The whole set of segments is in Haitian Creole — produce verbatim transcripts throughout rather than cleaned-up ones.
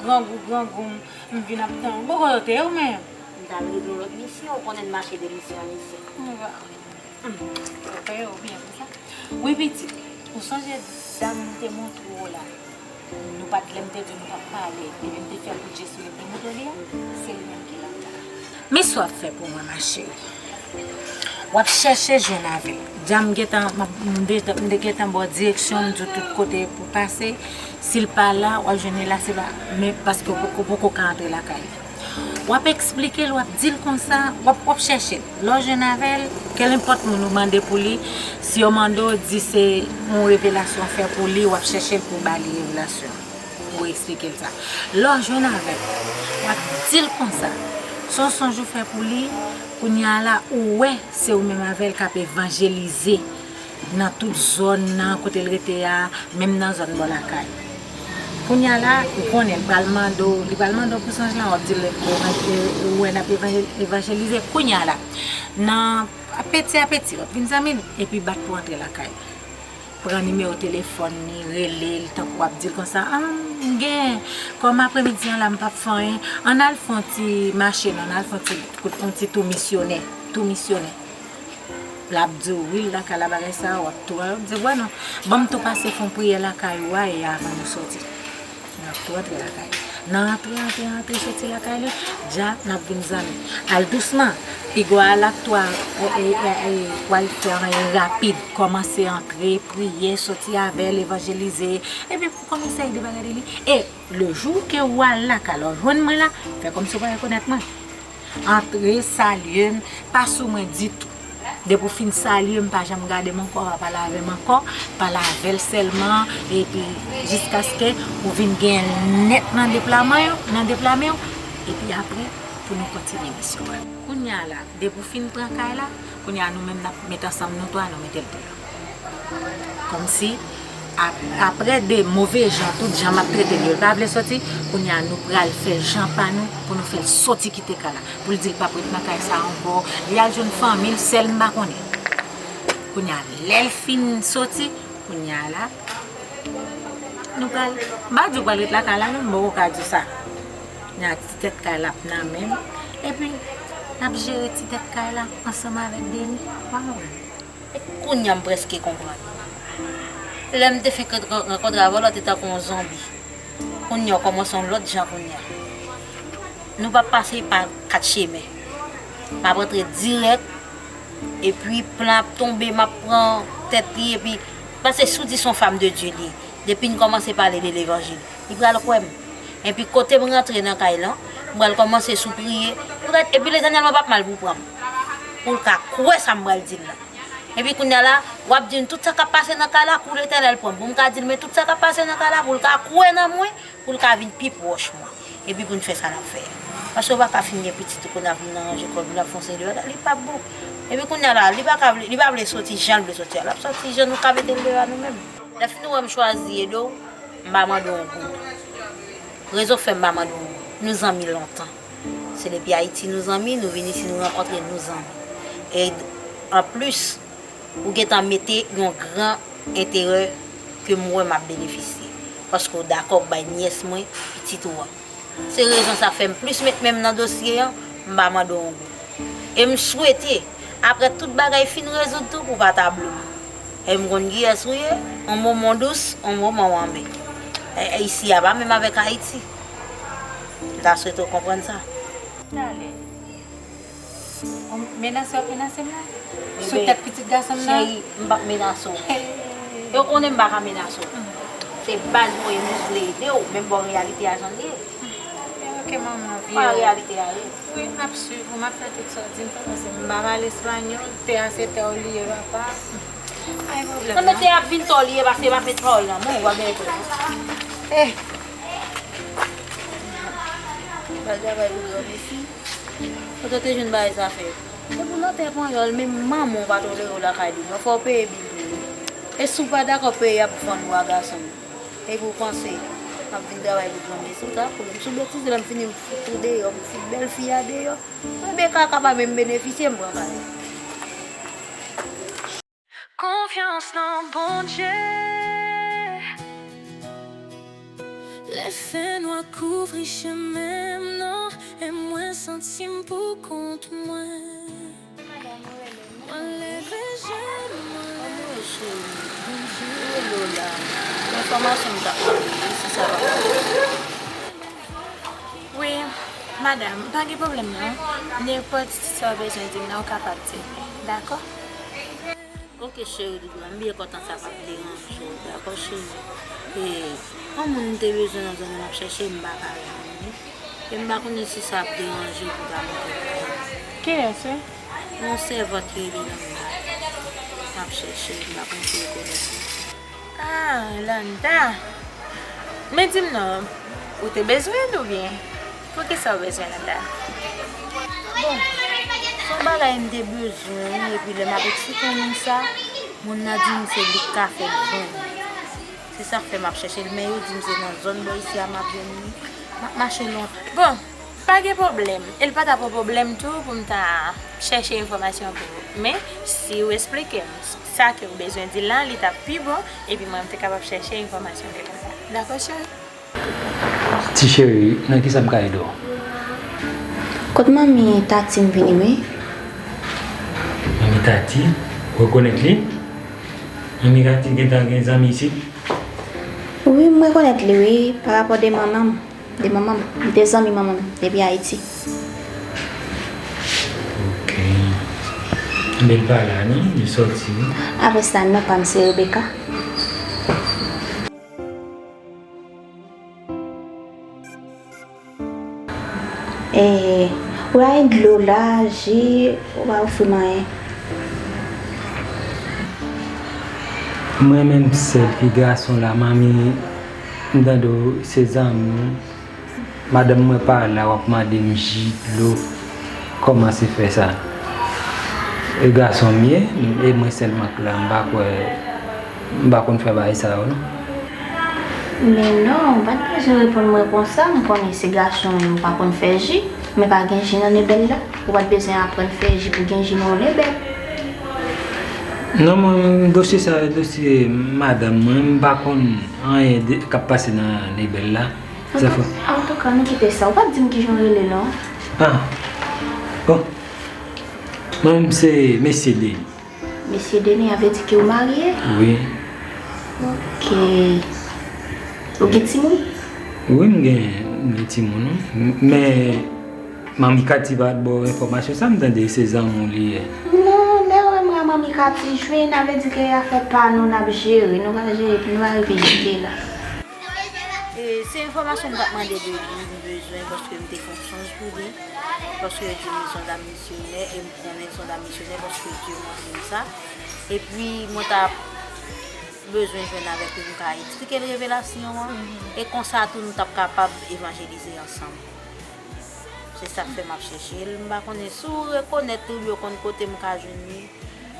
Grangou, grangou, m, m vin ap tann ou. Bòkò yo te ye ou menm? M t al regle yon lòt misyon, ou konnen n mache de misyon an misyon. Mwen va. Ou peye ou byen konsa. Wi, pitit, ou sonje dam m te montre w la? Nou pa t, lè m te di w nou p ap pale, epi m te fè kout je sou li pou m montre w li a? Se li menm ki la. Men sa w ap fè pou mwen, ma chérie. W ap chèche jwenn avè l. Dja m gentan, m ap, m deja, m te gentan ba w direksyon, m di w tout kote pou pase. Si l pa la, w ap jwenn li la, se pa, men paske w poko, poko ka antre lakay li. W ap eksplike l, w ap di l konsa, w ap, w ap chèche l. Lè w jwenn avè l, kèlenpòt moun ou mande pou li, si yo mande w, di se yon revelasyon w fè pou li, w ap chèche l pou w ba li revelasyon an. Ou eksplike l sa. Lè w jwenn avè l, w ap di l konsa, se yon sonj ou fè pou li, kounye a la, ou wè se ou menm avè l k ap evanjelize nan tout zòn nan kote l rete a, menm nan zòn bò lakay. Kounye a la, ou konnen, l pral mande w, li pral mande w pou sonj lan, w ap di l, evan-, e, ou wè n ap evanjel-, evanjelize. Kounye a la, nan peti a peti, w ap vin zanmi l, epi bat pou antre lakay li. Pran nimewo telefòn li, rele l, tankou w ap di l konsa, a, m gen, kòm apremidi an la, m p ap fè anyen, ann al fè yon ti mache, non, ann al fè yon ti, yon ti tou misyonè, tou misyonè. L ap di w, wi, l lakay la, bagay sa, w ap tou al, w ap di, wè non, ban m tou pase fè yon priyè lakay ou a, e avan nou soti. N ap tou antre lakay. Nan antre, antre, antre, soti lakay li, dja n ap vin zanmi. Al dousman, piga w al ak twa, e, e, e, e, w al fè anyen rapid. Kòmanse antre, priye, soti avè l, evanjelize. Epi pou kòmanse ede bagay de li. E le jou ke w al lakay la, w jwenn mwen la, fè kòmsi w pa rekonèt mwen. Antre, salye m, pa sou mwen ditou. Depi w fin salye m, pa janm gade m ankò, pa pale avè m ankò, pale avè l sèlman, epi jiskaske ou vin genyen l nèt nan de pla men w, nan de pla men w, epi apre, pou nou kontinye misyon an. Kounye a la, depi w fin pran kay la, kounye a nou menm n ap met ansanm nou twa, nou mete l deyò. Kòmsi, ap-, apre de move jan, tout jan m ap trete l yo, l pa vle soti, kounye a nou pral fè jan pa nou pou nou fè l soti kite kay la. Pou l di l p ap ret nan kay sa a ankò, li al jwenn fanmi l, sè l m pa konnen. Kounye a, lè l fin soti, kounye a la, nou pral, m pa di w pral ret lakay la non, m poko ka di w sa. Kounye a, ti tèt kay la ap nan men m, epi n ap jere ti tèt kay la ansanm avèk Deni. Ou pa konprann? E kounye a m prèske konprann. Lè m te fenk ran-, rankontre avè w la, w te tankou yon zonbi. Kounye a, w kòmanse yon lòt jan kounye a. Nou p ap pase pa kat chemen. M ap antre dirèk, epi plan ap tonbe, m ap pran tèt li, epi, paske si w di se yon femme de Dieu li ye, depi n kòmanse pale de levanjil, li pral kwè m. Epi kote m rantre nan kay lan, m pral kòmanse sou priye. Poutèt, epi Letènèl mwen p ap mal pou pran m. Pou l ka kwè sa m pral di l lan. Epi kounye a la, w ap di m tout sa k ap pase nan kay la, kou Letènèl pran m. Pou m ka di l, men tout sa k ap pase nan kay la, pou l ka kwè nan mwen, pou l ka vin pi pwòch mwen. Epi pou n fè sa n ap fè a. Paske w pa ka fin gen pitit ou kounye a pou n aranje kò nou, n ap fè yon seri de bagay, li p ap bon. Epi kounye a la, li pa ka vle, li pa vle soti jan l vle soti a. L ap soti jan nou ka mete l deyò a nou menm. Lè fini wè m chwazi ede w, m pa mande w yon goud. Rezon k fè m pa mande w yon goud. Nou zanmi lontan. Se depi Ayiti nou zanmi, nou vin isi nou rankontre nou zanmi. E anplis, ou gentan mete yon gran enterè ke m wè m ap benefisye. Paske w dakò pou bay nyès mwen pitit ou an. Se rezon sa k fè m plis met men m nan dosye an, m pa mande w yon goud. E m swete, apre tout bagay fin rezoud tou, pou w pa ta bliye m. E m konn kiyès ou ye, yon moman w dous, yon moman w anmè. E, e isi a pa menm avèk Ayiti. M ta swete w konprann sa. Talè. Menase w ap menase m la? Sou tèt pitit gason m nan? Cheri, m p ap menase w. Yo konnen m pa ka menase w. Se baz mwen, m jis vle ede w, men bon, reyalite a jan l ye. Ok, manman, vye. Pa reyalite a ye. Wi, m ap swiv ou, m ap fè tout sa w di m fè, paske m pa pale espanyòl, tè a se tè w li ye, papa. Pa gen pwoblèm non. Nan men tè a ap vin tè w li ye, paske m ap met pawòl nan men w, w ap byen tande. Eh. Bal travay pou granmesi. Kote w te jwenn bagay sa fè? Se pou lòt panyòl, menm manman w pa tolere w lakay li non, fò w peye bil pou li. E si w pa dakò peye a pou fann bwa gason m. Epi w panse m ap vin travay pou granmesi, w ta konnen m sou betiz, lè m fini m fout ou deyò, m fout bèl fi a deyò. Mwen, B K K pa menm benefisye, m pran kay. Konfyans nan Bondye. Lè fènwa kouvri chemen m nan, e mwen santi m pou kont mwen. Mwen leve je m, mwen leve je m. Wi, madanm, pa gen pwoblèm non. Nenpòt sa w bezwen di m nan, ou kapab di m li, dakò? Ok, cheri, m byen kontan sa p ap deranje w, dakò, cheri? E, yon moun m te bezwen nan zòn nan, m ap chèche, m pa ka jwenn li. E m pa konnen si sa ap deranje w pou w ta monte kay la. Kiyès, wi? Yon sèvant ki rele Landa. M ap chèche, m pa konn si w rekonèt li. Ah, Landa. Men di m non, ou te bezwen l oubyen? Poukisa w bezwen Landa? Bon, se yon bagay m te bezwen, epi lè m ap eksplike moun sa, moun nan di m se li k ka fè m jwenn li. Se sa k fè m ap chèche l, men yo di m se nan zòn bò isi a m ap jwenn li. M ap mache lontan. Bon, pa gen pwoblèm. E l pa t ap yon pwoblèm tou pou m ta chèche enfòmasyon pou ou. Men, si w eksplike m sa ke w bezwen di l lan, li t ap pi bon, epi mwen, m te kapab chèche enfòmasyon ke konsa. Dakò, cheri? Ti cheri, nan kisa m ka ede w? Kot manmi Tati m vini, wi. Manmi Tati? Ou rekonèt li? Manmi Tati gentan gen zanmi isit? Wi, m rekonèt li, wi, pa rapò de manman m. De manman m. M te zanmi manman m depi Ayiti. Ok. Men l pa la non, li sòti wi. Apre sa, non pa m se Rebecca. Eh, ou la, dlo la, ji, ou pa ofri m anyen. Mwen menm sèl ki gason la, manmi, m tande w se zanmi w. Madanm mwen pa la, w ap mande m ji, dlo. Kòman se fè sa? E gason m ye, e mwen sèlman k la, m pa kwè, m pa konn fè bagay sa yo non. Men non, ou pa t bezwen reponn mwen konsa, m konnen se gason w ye, ou pa konn fè ji, men pa gen ji nan lebèl la. Ou pa t bezwen aprann fè ji pou gen ji nan yon lebèl. Non, mwen, dosye sa, dosye madanm mwen, m pa konn anyen de, k ap pase nan lebèl la. Antouka, nou kite sa. Ou pa t di m kijan w rele non. Ah. Bon. Mwen menm se Mesye Denis. Mesye Denis, a vle di ke ou marye? Wi. Ok. Ou gen timoun? Wi, m gen, m gen timoun, wi. M, men, Manmi Kati pa t ba w enfòmasyon sa, m tande se zanmi w li ye. Non, lè w wè mwen a Manmi Kati jwenn, a vle di ke afè pa nou n ap jere, nou pa jere, nou pa rive jere la. E se enfòmasyon m t ap mande de li, m bezwen, paske m te fè yon sonj pou li, paske yo di m li se yon dam misyonè, e m konnen l se yon dam misyonè, paske Dye montre m sa. Epi, mwen t ap bezwen jwenn avèk li pou m ka eksplike l revelasyon an, e konsa tou, nou t ap kapab evanjelize ansanm. Se sa k fè m ap chèche l. M pa konnen si w rekonèt li oubyen w konn kote m ka jwenn li.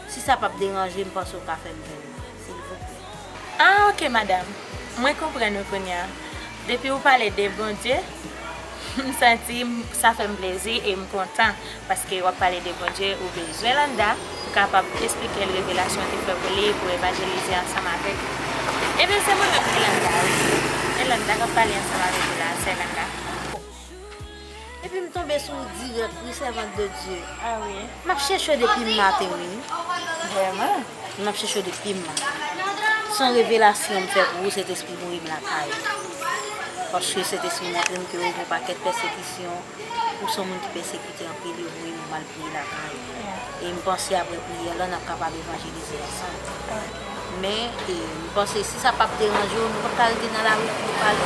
Si sa p ap deranje, m panse w ka fè m jwenn li, silvouplè. Ah, ok, madanm. Mwen konprann ou kounye a. Depi w pale de Bondye, m santi m, sa fè m plezi e m kontan, paske w ap pale de Bondye, ou bezwen Landa, pou kapab eksplike l revelasyon w te fè pou li, pou evanjelize ansanm avèk li. Ebyen, se mwen menm ki Landa, wi. E Landa k ap pale ansanm avèk ou la, sè Landa. Epi m tonbe sou ou dirèk, wi, sèvant de Dye. Ah wi. M ap chèche w depi maten, wi. Vrèman? M ap chèche w depi maten. Se yon revelasyon m fè pou ou, Sentespri voye m lakay ou. Paske Sentespri montre m ke ou gen yon pakèt pèsekisyon, ou se yon moun ki pèsekite anpil, yo voye m al priye lakay ou. E m panse apre priyè la, n ap kapab evanjelize ansanm. Men, e, m panse si sa p ap deranje w, nou p ap ka rete nan lari pou nou pale.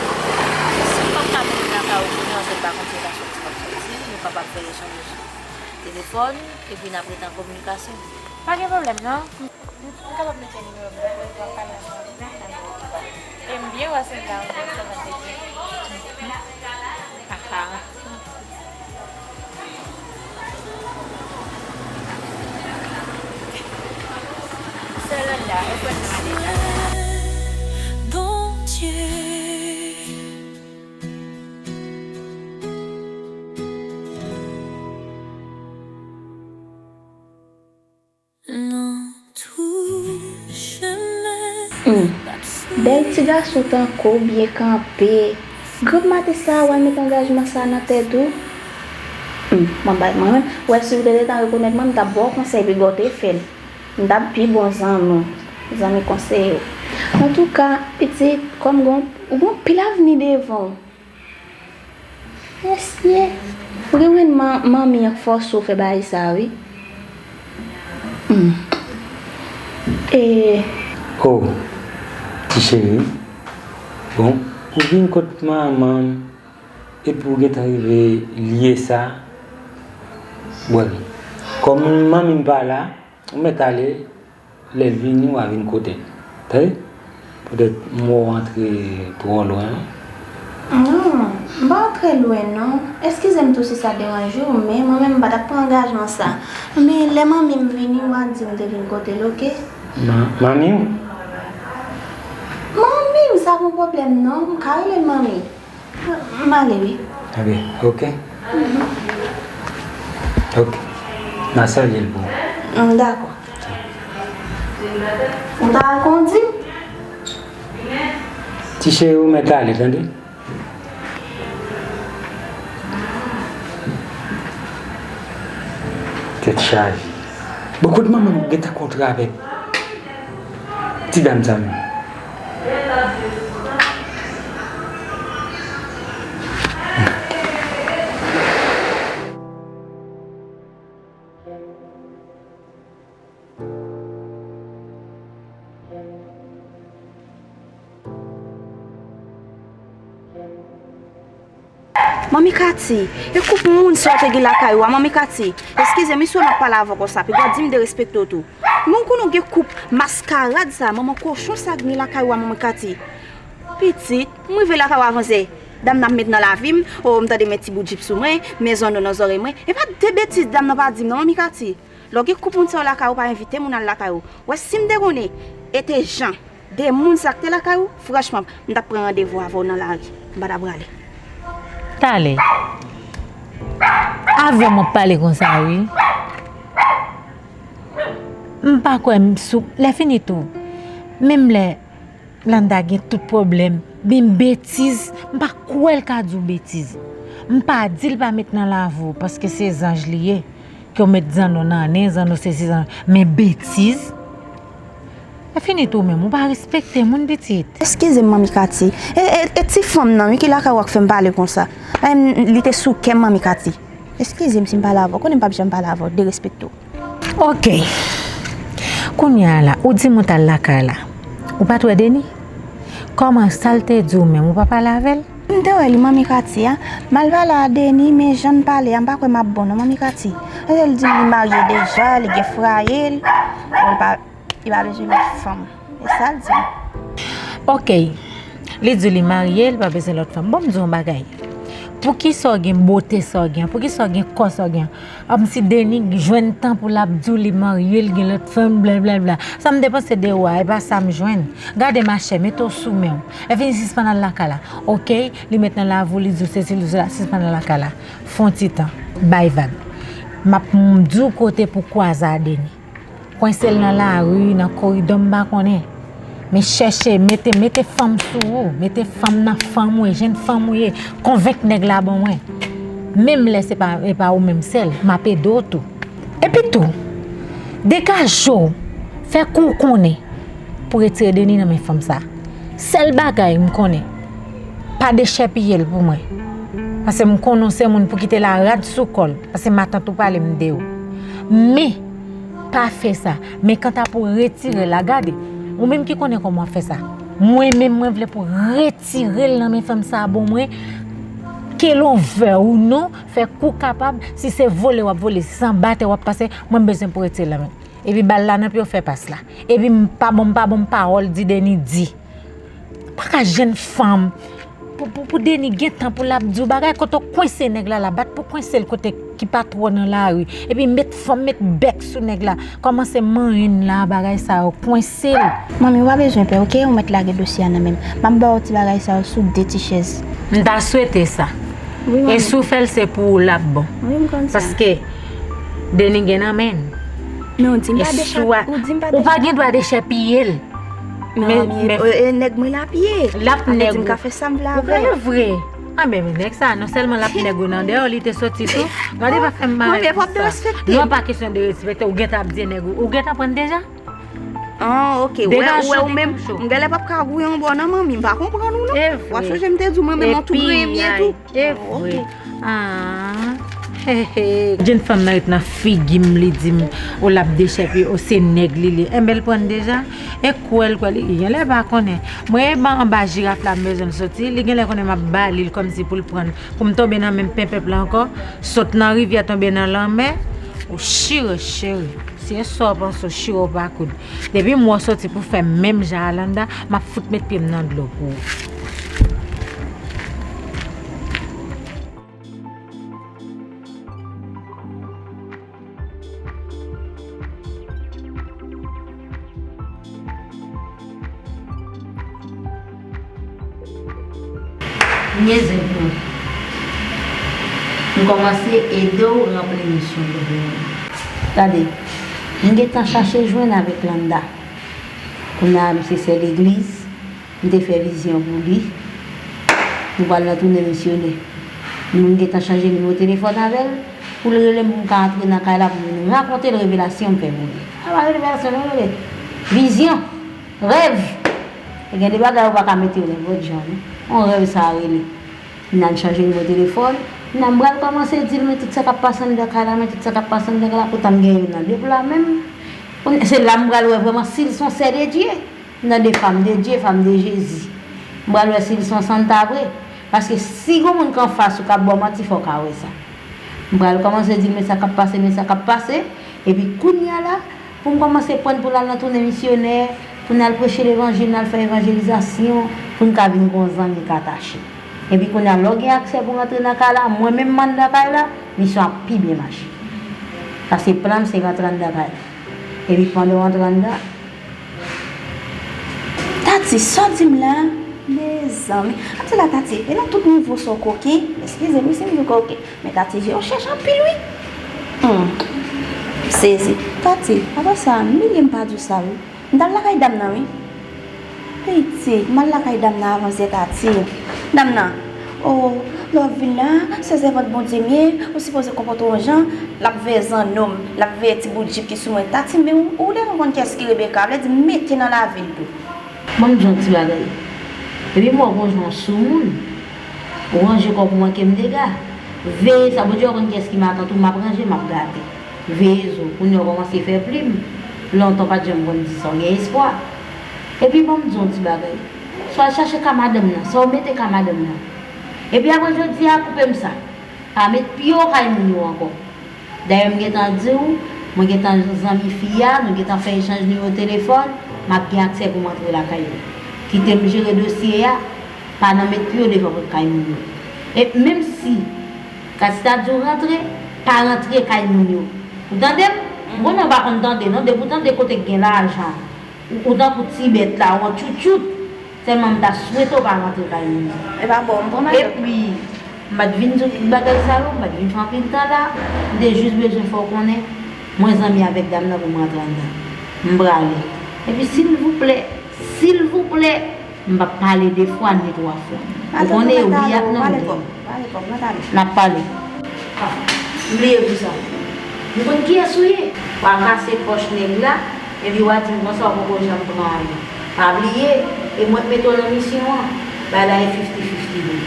Si w p ap ka mennen m lakay ou kounye a, se pa konn se pa sòti w ap sòti, nou kapab fè echanj sou telefòn, epi n ap rete an kominikasyon. Pa gen pwoblèm, non. M, m kapab note nimewo m nan pou w pale ansanm avè m. E m byen wè se la, m wè se la te gen. Aha. Sè Landa, ou konn nou ale la. Bondye. Nan tou chemen. Hmm. Bèl ti gason tankou w byen kanpe. Granp maten sa a, w al met angajman sa a nan tèt ou. Hmm, mwen pa, mwen menm, w wè si w te gentan rekonèt mwen, m t ap ba w konsèy, piga w te fè l. M t ap pi bon zanmi w, zanmi konseye w. Antouka, pitit, kòm gon, ou gon pil avni devan w. Mesye, ou gen wè man-, manmi an fòse w fè bagay sa, wi. Hmm. E. Oh, ti cheri. Bon, ou vin kot manman m, epi ou gentan rive lye sa. Bon, kòm manmi m pa la, ou mèt ale, lè l vini, w a vin kote l. Tande? Poutèt m wè w antre twò lwen. Non, m pa antre lwen, non. Eskize m tou si sa deranje w, men mwen menm m pa t ap pran angajman sa. Men lè manmi m vini, w a di m te vin kote l, oke? Ma-, manmi w? Manmi m, sa pa yon pwoblèm, non. M ka rele l manmi. M ale, wi. Ebyen, oke. Oke. N a salye l pou ou. Mm, dakò. Ou ta al kondi? Ti cheri, ou mèt ale, tande? Tèt chaje. Bon, kot manman m gentan kontre avèk ti dam sa menm? Manmi Katy, e koup moun sa w te gen lakay ou a, Manmi Katy. Eskize m, wi, si w ap pale avè w konsa, piga w di m derespekte w tou. Men w konnen w gen koup maskarad sa, manman kochon sa k gen lakay ou a, Manmi Katy. Pitit, m rive lakay ou a avanse. Dam nan ap met nan lavi m, o, m tande men ti bout jip sou mwen, men zanno nan zòrèy mwen. E pa de betiz dam nan pa di m non, Manmi Katy. Lè w gen koup moun sa yo lakay ou, pa envite moun al lakay ou. Wè, si m te konnen, e te jan de moun sa k te lakay ou, franchman, m t ap pran randevou avè w nan lari. M pa t ap prale. Talè. Avè w m ap pale konsa, wi. M pa kwè m sou, lè fini tou. Menm lè Landa gen tout pwoblèm, men betiz, m pa kwè l ka di w betiz. M pa di l pa met nan lavi w, paske se zanj li ye. Ke w met zanno nan nen, zanno sesi, zanno, men betiz. Lè fini tou menm, ou pa respekte moun, pitit. Eskize m, Manmi Katy. E, e, e ti fanm nan, wi, ki lakay ou a k fè m pale konsa. Em, li te sou kè m, Manmi Katy. Eskize m si m pale avè w. Konnen m p ap janm pale avè w, derespekte w. Oke. Kounye a la, ou di m ou t al lakay la. Ou pa t wè Deni? Kòman, sa l te di w menm, ou pa pale avè l? M te wè li, Manmi Katy, a. M al pale a Deni, men jan n pale a, m pa kwè m ap bon non, Manmi Katy. Paske l di m li marye deja, li gen fraye l. Bon, li pa, li pa bezwen lòt fanm. E sa l di m. Oke. Li di w li marye, li pa bezwen lòt fanm. Bon, m di w yon bagay. Poukisa w gen bote sa w gen an? Poukisa w gen kò sa w gen an? Kòmsi Deni jwenn tan pou l ap di w li marye, l gen lòt fanm, blablabla. Sa m te panse de ou a, e pa sa m jwenn. Gade machè, mete w sou men w. Lè fini sispann al lakay la. Oke, li met nan lavi w, li di w sesi, li di w sela, sispann al lakay la. Fè yon ti tan. Bay vag. M ap di w kote pou kwaze a Deni. Kwense l nan lari, nan koridò, m pa konnen. Men chèche, mete, mete fanm sou ou, mete fanm nan fanm ou ye, jèn fanm ou ye, konvenk nèg la ban mwen. Menm lè se pa, e pa ou menm sèl, m ap ede w tou. Epi tou, degaje w, fè kou w konnen pou retire Deni nan men fanm sa. Sèl bagay m konnen, pa dechèpiye l pou mwen. Paske m konnen w se moun pou kite la rad sou kò l, paske matant ou pale m de ou. Men, pa fè sa. Men kanta pou retire l la, gade, ou menm ki konnen kòman w ap fè sa. Mwen menm, mwen vle pou retire l nan men fanm sa a ban mwen, ke l ouvè ou non, fè kou kapab, si se vole w ap vole, si se anba tè w ap pase, mwen m bezwen pou retire l nan men. Epi ba l la nan pye w fè pas la. Epi m pa ban m, pa ban m pawòl, di Deni di. Pa ka jwenn fanm. Pou, pou, pou Deni gen tan pou l ap di w bagay, kote w kwense nèg la la, bat pou kwense l kote ki pa twò nan lari. Epi met fanm, met bèk sou nèg la. Kòmanse manyen l la, bagay sa yo, kwense l. Manmi, w pa bezwen pè, oke? Ou mèt lage dosye a nan men m. M ap ba w ti bagay sa yo sou de ti chèz. M ta swete sa. Wi, manmi. E si w fè l, se pou ou l ap bon. Wi, m konn sa. Paske Deni gen nan men l. Men ou di m pa dechèp-, ou di m pa dechèp-, ou pa gen dwa dechèpiye l. Men, men, e, e nèg mwen l ap ye. L ap nèg ou. Sa vle di m ka fè sa m vle avè l. Ou vle vre. Ah, men nèg sa, non sèlman l ap nèg ou nan dèyè, li te soti tou. Gade pa fè m bagay konsa. Non, pa kesyon de respekte, ou gentan ap di nèg ou. Ou gentan pran deja? Ah, ok. Wè, ou wè, ou menm, m genlè p ap ka gouye yon bò nan manmi, m pa konprann ou non. W ap sonje m te di w mwen menm yon tou griyen m ye tou. E vre. Ah. He, he. Jenn fanm nan ret nan figi m, li di m, o l ap dechèpiye, o se nèg li li. Enben l pran deja. E kwè l kwè li, li genlè pa konnen. Mwen e ban anba jiraf la m bezwen l soti, li genlè konnen m ap ba li l kòmsi pou l pran, pou m tonbe nan men penpèp la ankò, sot nan rivyè tonbe nan lanmè, ou chire cheri. Si e sa w panse w chire w pa koud. Depi m wè w soti pou fè menm jan Alanda, m ap fout met pye m nan dlo pou ou. Nyeze pou ou. M kòmanse ede w ranpli misyon w te pou mwen. Gade, m gentan chache jwenn avèk Landa. Kounye a, misye sè legliz, m te fè vizyon pou li. Nou pral nan tounen misyonè. Nou gentan chanje nimewo telefòn avè l, pou l rele m pou m ka antre nan kay la pou m vin rakonte l revelasyon m fè pou li. A pa revelasyon, non, rele. Vizyon! Rèv! E gen de bagay ou pa ka mete yo nenpòt jan, non. Yon rèv sa rele. M nan chanje nimewo telefòn. M nan m pral kòmanse di l, men tout sa k ap pase anndan kay la, men tout sa k ap pase anndan kay la, poutan m gen youn nan de pou la menm. Kounye se la m pral wè vrèman si l se yon sè de Dye. M nan de fanm de Dye, fanm de Jezi. M pral wè si l se yon santa vre. Paske si gon moun k anfas ou k ap ba w manti, fò w ka wè sa. M pral kòmanse di l, men sa k ap pase, men sa k ap pase. Epi kounye a la, pou m kòmanse pran pou l al nan tounen misyonè, pou n al preche levanjil, n al fè evanjelizasyon, pou n ka vin gon zanmi k atache. Epi kounye a, lè w gen aksè pou w rantre nan kay la, mwen menm m anndan kay la, misyon ap pi byen mache. Paske plan m se rantre anndan kay la. Epi pandan w antre anndan, Tati, sa w di m la? Mezanmi. Ap di la, Tati, e nan tout nivo sa w koken? Eskize m wi si m di w koken. Men Tati, je w chèch anpil wi. Hmm. M sezi. Tati, apre sa, m bliye m pa di w sa wi. M t al lakay dam nan wi. Pitit, m al lakay dam nan avansyè Tati. Dam nan, o, lè w ap vin la, se sèvant Bondye m ye, ou sipoze konpòte w yon jan, l ap veye zanno m, l ap veye ti bout jip ki sou mwen. Tati, men ou, ou deja konn kiyès ki Rebeka, vle di mete nan lavi l tou. Ban m di w yon ti bagay. Epi m wè w gon jan w soumoun. Ou ranje kò w pou manke m dega. Veye sa, Bondye konn kiyès ki matant ou, m ap ranje, m ap gate. Veye zo, kounye a w kòmanse fè plim. Lontan w pa t janm konn di sa w gen espwa. Epi ban m di w yon ti bagay. Sa w al chache ka madanm nan, sa w mete ka madanm nan. Epi apre jodi a, koupe m sa. Pa met pye w kay moun yo ankò. Dayè m gentan di w, mwen gentan zanmi fi a, nou gentan fè echanj nimewo telefòn, m ap gen aksè pou m antre lakay li. Kite m jere dosye a, pa nan met pye w devan pòt kay moun yo. E menm si Kati ta di w rantre, pa rantre kay moun yo. Ou tande m? M konnen w pa konn tande non, depi w tande kote k gen lajan, ou, ou tankou ti bèt la, ou an tchoutchout. Sèlman m ta swete w pa rantre kay moun yo. E pa bon, m pran madanm. Epi, m pa t vin di w tout bagay sa yo, m pa t vin fè anpil tan la. M te jis bezwen fè w konnen, mwen zanmi avèk dam nan pou m rantre anndan. M prale. Epi, silvouplè, silvouplè, m p ap pale de fwa ni twa fwa. Ou konnen yo wi ak non m te. N ap pale. Ah, m bliye di sa. M konn kiyès ou ye. W a kase pòch nèg la, epi w a di m konsa w poko janm pran ayen. Pa bliye, e mwen k mete w nan misyon an. Bagay la e fifti fifti wi.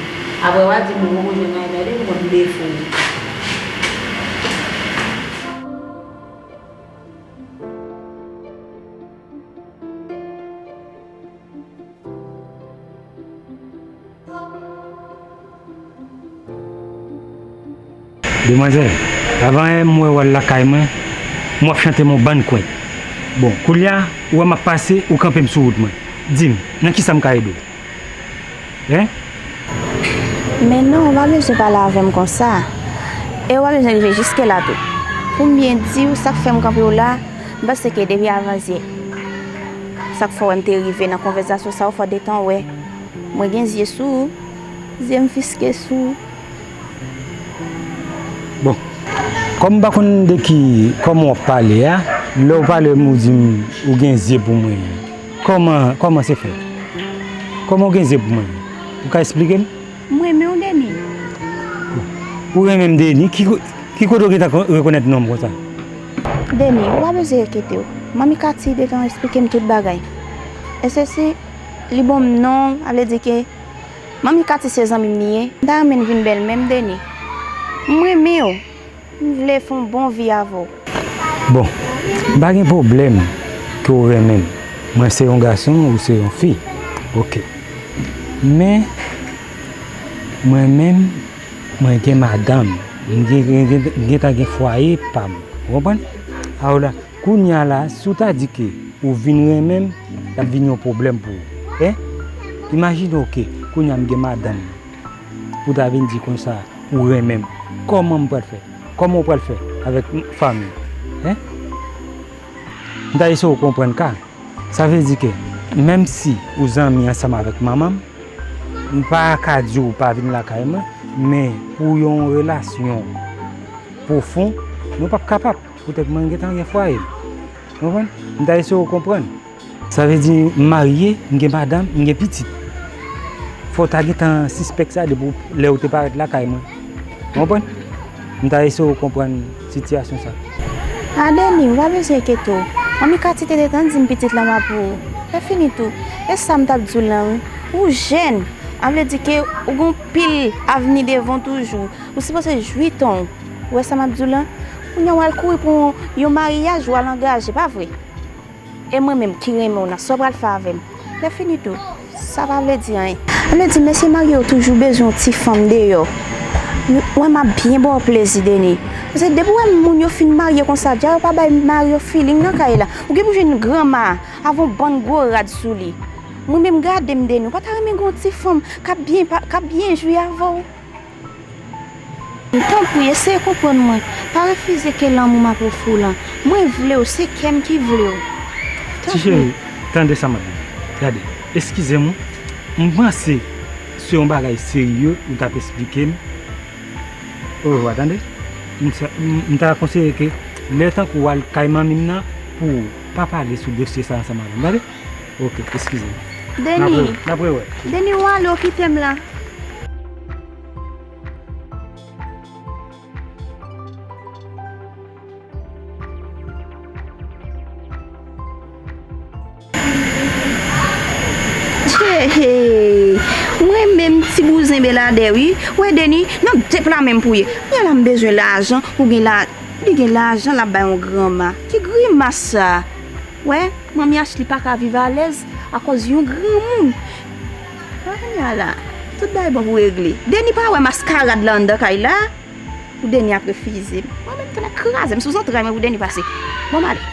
Apre w a di m ou poko jwenn ayen, tande m konn defo w. Demwazèl, avan yè m wè w al lakay mwen, m w ap chante m yon bann kwent. Bon, koulye a, ou wè m ap pase, ou kanpe m sou wout mwen. Di m, nan kisa m ka ede w? Hein? Men non, ou pa bezwen pale avè m konsa. E ou pa bezwen rive jiske la tou. Pou m byen di w, sa k fè m kanpe w la, m panse ke depi avansyè. Sa k fè w wè m te rive nan konvèsasyon sa yo, fò detan w wè. Mwen gen zye sou ou. Zye m fiske sou ou. Bon, kòm m pa konn de ki, kòman w ap pale a, lè w pale m ou di m ou gen zye pou mwen. Kòman, kòman se fèt? Kòman w gen zye pou mwen? Ou ka esplike m? M renmen w, Deni. Ou renmen m, Deni? Ki ko-, ki kote w gentan ko-, rekonèt non m konsa? Deni, ou pa bezwen enkyete w. Manmi Kati te tan eksplike m tout bagay. E sesi, li ban m non, sa vle di ke Manmi Kati se zanmi m li ye. M ta renmen n vin bèlmè m, Deni. M renmen w. M vle fè yon bon vi avè w. Bon, m pa gen pwoblèm ke w renmen m. Mwen se yon gason, ou se yon fi. Oke. Men, mwen menm, mwen gen madanm. M gen, gen, gen, gentan gen fwaye pa m. Ou konprann? Alò la, kounye a la, si w ta di ke ou vin renmen m, l ap vin yon pwoblèm pou ou. Hein? Imajine w ke kounye a m gen madanm. Pou w ta vin di konsa, ou renmen m. Kòman m pral fè? Kòman w pral fè avèk m-, fanmi? Hein? M ta eseye w konprann ka. Sa vle di ke, menm si ou zanmi ansanm avèk manman m, m pa ka di w pa vin lakay mwen, men pou yon relasyon pwofon, nou p ap kapab, poutèt mwen gentan gen fwaye m. Ou konprann? M ta eseye w konprann. Sa vle di, m marye, m gen madanm, m gen pitit. Fò w ta gentan sispèk sa depi w, lè w te parèt lakay mwen. Ou konprann? M ta eseye w konprann sitiyasyon sa. A, Deni, ou pa bezwen enkyete w. Manmi Kati te gentan di m pitit lan pa pou ou. Lè fini tou, e sa m t ap di w lan, wi. Ou jèn, sa vle di ke ou gen pil avni devan w toujou. Ou sipoze jwi tan w. Ou wè sa m ap di w lan? Kounye a w al kouri pou yon, yon maryaj, w al angaje, pa vre? E mwen menm ki renmen w nan, sa w pral fè avè m? Lè fini tou, sa pa vle di anyen. Sa vle di mesye marye yo toujou bezwen yon ti fanm deyò. Wè m ap byen ba w plezi, Deni. Paske depi w wè moun yo fin marye konsa, dja yo pa bay mari yo feeling nan kay la. Ou gen pou jwenn granma avè yon bann gwo rad sou li. Mwen menm gade m, Deni, ou pa ta renmen gen yon ti fanm k ap byen pa-, k ap byen jwi avè w? Tanpri, eseye konprann mwen. Pa refize ke lanmou m ap ofri w lan. Mwen vle w, se kè m ki vle w. Ti cheri, tande sa m ap di w. Gade, eskize m, wi. M panse se yon bagay serye ou t ap esplike m. Orevwa, tande? M sa, m, m ta konseye ke lè tankou w al kay manmi m nan, pou w pa pale sou dosye sa ansanm avè m, tande? Oke, eskize m. Deni. N ap re-, n ap rewè. Deni, w ale, w kite m la. Tchè, hey. Mwen menm ti bouzen Beladè, wi. Wè, Deni, nan dèp la menm pou ye. Kounye a la m bezwen lajan, ou gen la, li gen lajan, l ap bay yon granma. Ki grimas sa? Wè, manmi Ashley pa ka viv alèz akòz yon granmoun. Kounye a la, tout bagay bon pou regle. Deni pa wè maskarad la anndan kay la? Pou Deni ap refize m. Mwen menm, tonnè kraze m sou zantray mwen pou Deni pase. Bon, m ale.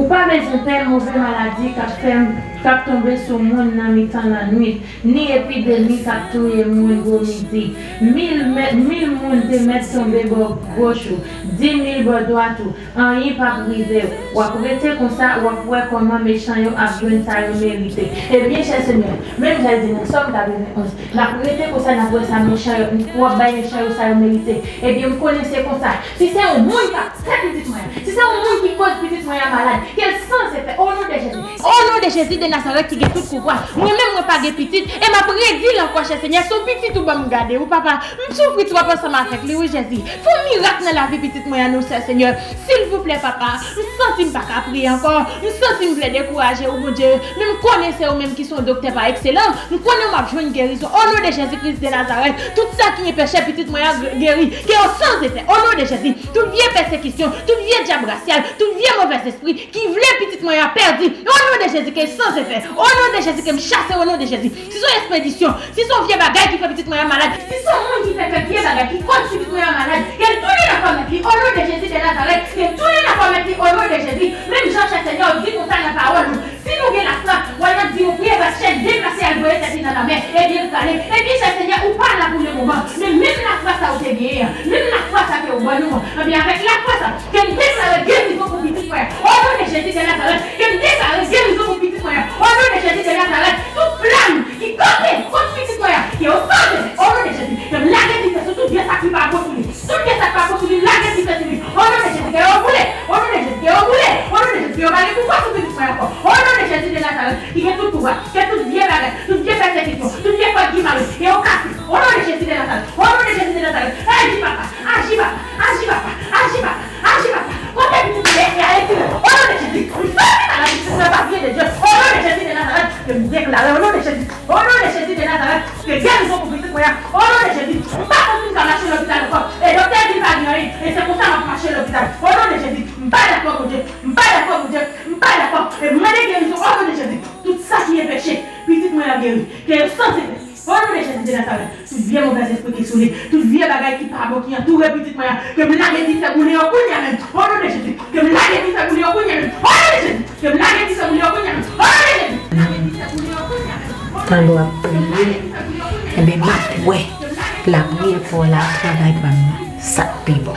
Ou pa bezwen pè move maladi k ap fè, k ap tonbe sou moun nan mitan lannwit, ni epidemi k ap touye moun gwo midi. Mil mè-, mil moun te mèt tonbe bò goch ou, di mil bò dwat ou, anyen p ap rive w. W ap rete konsa, w ap wè kòman mechan yo ap jwenn sa yo merite. Ebyen, chè Senyè, menm jan l di nan Sòm katrevenn onz, n ap rete konsa, n ap wè sa mechan yo, w ap bay mechan yo sa yo merite. Ebyen, m konnen se konsa. Si se yon moun k ap fè pitit mwen an, si se yon moun ki koz pitit mwen an malad, ke l san zefè, o non de Jezi. O non de Jezi de Nazarèt ki gen tout pouvwa, mwen menm mwen pa gen pitit, e m ap redi l ankò, chè Senyè, se yon pitit ou ban m gade, wi papa. M soufri twòp ansanm avèk li, wi Jezi. Fè yon mirak nan lavi pitit mwen an non, chè Senyè. Silvouplè, papa, m santi m pa ka priye ankò. M santi m vle dekouraje, wi Bondye. Men m konnen se ou menm ki se yon doktè pa ekselans. M konnen m ap jwenn gerizon. O non de Jezi Kris de Nazarèt, tout sa ki enpeche pitit mwen an geri, ke yo san zefè. O non de Jezi, tout vye pèsekisyon, tout vye dyab rasyal, tout vye movèzespri ki vle pitit mwen an pèdi, o non de Jezi, ke l san zefè. O non de Jezi, ke m chase, o non de Jezi. Si se yon espedisyon, si se yon vye bagay ki fè pitit mwen an malad, si se yon moun ki fè kèk vye bagay ki koz pitit mwen an malad, ke l tounen nan kò mèt li, o non de Jezi de Nazarèt, ke l tounen nan kò mèt li, o non de Jezi. Menm jan, chè Senyè, w di konsa nan pawòl ou, si nou gen lafwa, w al nan di yon pye bat chèn deplase al voye tèt li nan lanmè, ebyen l prale. Ebyen, chè Senyè, ou pa la pou lemoman, men menm lafwa sa ou te genyen an, menm lafwa sa ke ou ban nou an, ebyen, avèk lafwa sa, ke m deklare gerizon pou pitit mwen an. O non de Jezi de Nazarèt, ke m deklare gerizon pou pitit mwen an. O non de Jezi de Nazarèt, tout plan ki kanpe kont pitit mwen an, ke yo sanze, o non de Jezi, ke m lage dife sou tout vye sa ki pa bon sou li. Tout vye sa ki pa bon sou li, lage dife sou li. O non de Jezi, ke yo boule. O non de Jezi, ke yo boule. O non de Jezi, ke yo pa gen pouvwa sou pitit mwen an ankò. O non de Jezi de Nazarèt, ki gen tout pouvwa, ke tout vye bagay, tout vye pèsekisyon, tout vye kòd ki mare, ke yo kase. O non de Jezi de Nazarèt. O non de Jezi de Nazarèt. Aji, papa. Aji, papa. Aji, papa. Aji, papa. Aji, papa. Kote pitit mwen an ye, retire. O non de Jezi. M fèmen maladi pitit mwen pa pye de Dye. O non de Jezi de Nazarèt. Ke m deklare, o non de Jezi. O non de Jezi de Nazarèt. Ke gerizon pou pitit mwen an. O non de Jezi. M pa konn si m ka mache lopital ankò. E doktè di l pa gen anyen. E se konsa m ap mache lopital. O non de Jezi. M pa dakò, Bondye. M pa dakò, Bondye. M pa dakò. E m mande gerizon. O non de Jezi. Tout sa ki enpeche pitit mwen an geri. Ke yo san zefè. O non de Jezi de Nazarèt, tout vye movèzespri ki sou li, tout vye bagay ki pa bon ki antoure pitit mwen an, ke m lage dife boule yo kounye a menm. O non de Jezi, ke m lage dife boule yo kounye a menm. O non de Jezi, ke m lage dife boule yo kounye a menm. O non de Jezi, lage dife boule yo kounye a menm. Pandan w ap priye, enben, m ap wè lapriyè pa w la ap travay pa m nan sa k pi bon.